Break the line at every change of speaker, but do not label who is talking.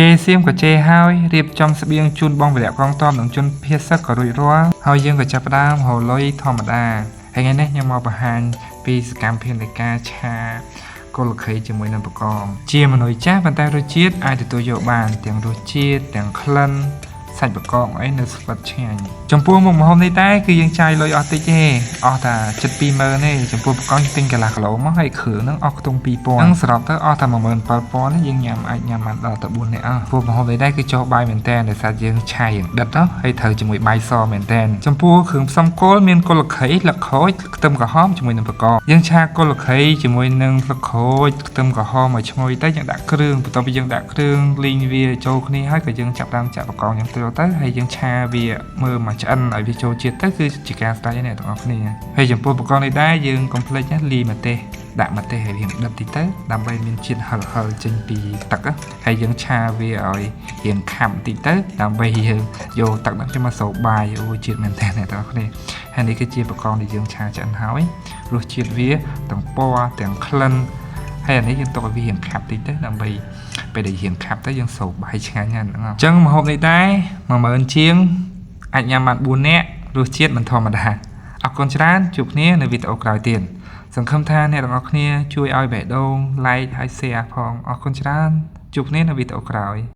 ជេរសៀមក៏ជេរហើយរៀបចំស្បៀងជូនបងវរៈកងទ័ពនិងជនភៀសសឹកក៏រួចរាល់ហើយយើងក៏ចាប់ផ្ដើមរកលុយធម្មតាហើយថ្ងៃនេះខ្ញុំមកបង្ហាញពីសកម្មភាពនៃការឆាគល់ខីជាមួយនឹងបកងជាមនុស្សចាស់ប៉ុន្តែរសជាតិអាចទទួលយកបានទាំងរសជាតិទាំងក្លិនសាច់បកងអីនៅស្វិតឆ្ងាញ់ចំពោះមុខម្ហូបនេះដែរគឺយើងចាយលុយអស់តិចទេអស់តែជិត20000ទេចំពោះបកងទិញកន្លះគីឡូមកហើយគ្រឿងហ្នឹងអស់ខ្ទង់2000ហ្នឹងសរុបទៅអស់តែ17000នេះយើងញ៉ាំអាចញ៉ាំបានដល់ទៅ4នាក់អស់ព្រោះម្ហូបនេះដែរគឺចុះបាយមែនតើដោយសារយើងឆាយ៉ាងដិតទៅហើយត្រូវជាមួយបាយសមែនតើចំពោះគ្រឿងផ្សំគល់មានគល់ខីលក្ខូចខ្ទឹមក្រហមជាមួយនឹងបកងយើងឆាគល់ខីជាមួយនឹងលក្ខូចខ្ទឹមក្រហមឲ្យឈ្ងុយទៅយើងដាក់គ្រឿងបន្ទាប់ពីយើងដាក់គ្រឿងលីងវាចូលគ្នាហើយក៏យើងចាប់ដើមចាក់បកងយ៉ាងទៅទៅហើយយើងឆាវាមើលមកឆ្អិនឲ្យវាចូលជាតិទៅគឺជាការស្រេចអ្នកទាំងអស់គ្នាហើយចំពោះបកងនេះដែរយើងកុំភ្លេចណាលីម្ទេសដាក់ម្ទេសឲ្យរៀងដិតតិចទៅដើម្បីមានជាតិហឹរហឹរចេញពីទឹកហើយយើងឆាវាឲ្យរៀងខាប់បន្តិចទៅដើម្បីយើងយកទឹកហ្នឹងចូលមកស្រូបបាយអូជាតិមែនតើអ្នកទាំងអស់គ្នាហើយនេះគឺជាបកងដែលយើងឆាឆ្អិនហើយរសជាតិវាទាំងពណ៌ទាំងក្លិនហើយអានេះយើងទុកឲ្យវារៀងខាប់តិចទៅដើម្បីពេលដែលរៀងខាប់ទៅយើងស្រូបបាយឆ្ងាញ់ណាស់ហ្នឹងអញ្ចឹងម្ហូបនេះដែរ10000ជាងអាចញ៉ាំបាន4នាក់រសជាតិមិនធម្មតាអរគុណច្រើនជួបគ្នានៅវីដេអូក្រោយទៀតសង្ឃឹមថាអ្នកទាំងអស់គ្នាជួយឲ្យបេះដូង like ហើយ share ផងអរគុណច្រើនជួបគ្នានៅវីដេអូក្រោយ។